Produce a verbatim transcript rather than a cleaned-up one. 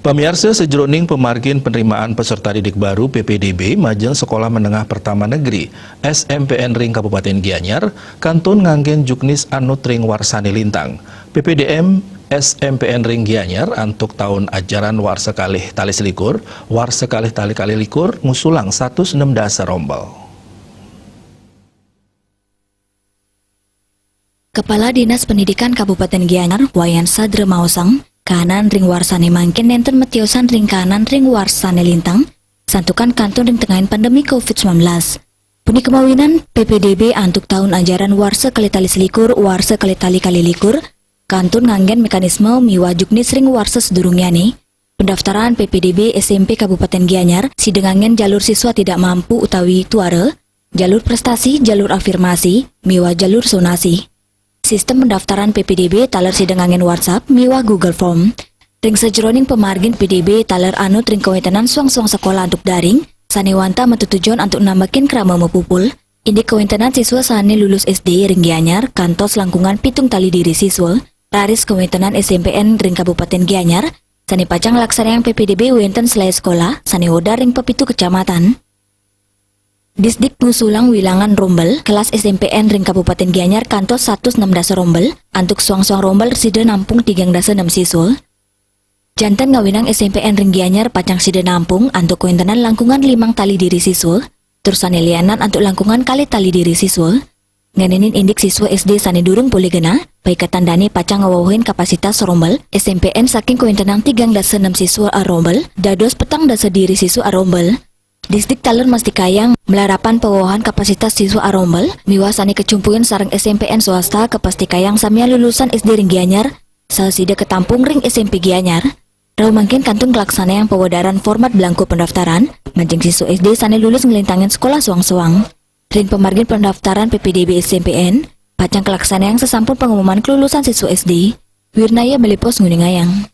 Pamiarsa, sajroning pamargin penerimaan peserta didik baru, P P D B, majeng Sekolah Menengah Pertama Negeri, S M P N, ring Kabupaten Gianyar, kantun nganggen juknis anut ring warsané lintang. P P D M S M P N ring Gianyar antuk taun ajaran warsa kalih tali selikur, warsa kalih tali kalih likur ngusulang satus enem dasa rombel. Kepala Dinas Pendidikan Kabupaten Gianyar, Wayan Sadra maosang, kaanan ring warsané mangkin nénten matiosan ring kaanan ring warsané lintang, santukan kantun ring tengahing pandemi covid sembilan belas. Punika mawinan, P P D B antuk taun ajaran warsa kalih tali selikur, warsa kalih tali kalih likur, kantun nganggén mekanisme miwah juknis ring warsa sadurungnyané. Pendaftaran P P D B S M P Kabupaten Gianyar sida nganggén jalur siswa tidak mampu utawi tuara, jalur prestasi, jalur afirmasi, miwah jalur zonasi. Sistem pendaftaran P P D B taler sida nganggén WhatsApp miwah Google Form. Ring sajeroning pamargin P D B taler anut ring kawéntenan suang-suang sekolah antuk daring, sané wantah matetujon antuk nambekin krama mapupul, indik kawéntenan siswa sané lulus S D ring Gianyar kantos langkungan pitung tali diri siswa, raris kawéntenan S M P N ring Kabupaten Gianyar, sané pacang nglaksanayang P P D B wénten selai sekolah, sané wédar ring pepitu kecamatan. Disdik ngusulang wilangan rombel kelas S M P N ring Kabupaten Gianyar kantos satus enem dasa rombel, antuk suang-suang rombel sida nampung tigang dasa enem siswa. Janten ngawinang S M P N ring Gianyar pacang sida nampung antuk kawéntenan langkungan limang tali diri siswa, tur sané lianan antuk langkungan kalih tali diri siswa. Ngeninin indik siswa S D sané durung polih genah, paiketan dané pacang ngawewehin kapasitas rombel S M P N saking kawéntenan tigang dasa enem siswa arombel, dados petang dasa diri siswa arombel. Disdik taler mastikayang malarapan pawewehan kapasitas siswa arombel, miwah sané kacumpuin sareng S M P N swasta kapastikayang samian lulusan S D ring Gianyar, saha sida katampung ring S M P Gianyar. Rauh mangkin kantun kalaksanayang pawedaran format belangko pendaftaran, majeng siswa S D sané lulus nglintangin sekolah suang-suang. Ring pamargin pendaftaran P P D B S M P N, pacang kalaksanayang sasampun pangumuman kelulusan siswa S D. Wirnaya Melipos nguningayang.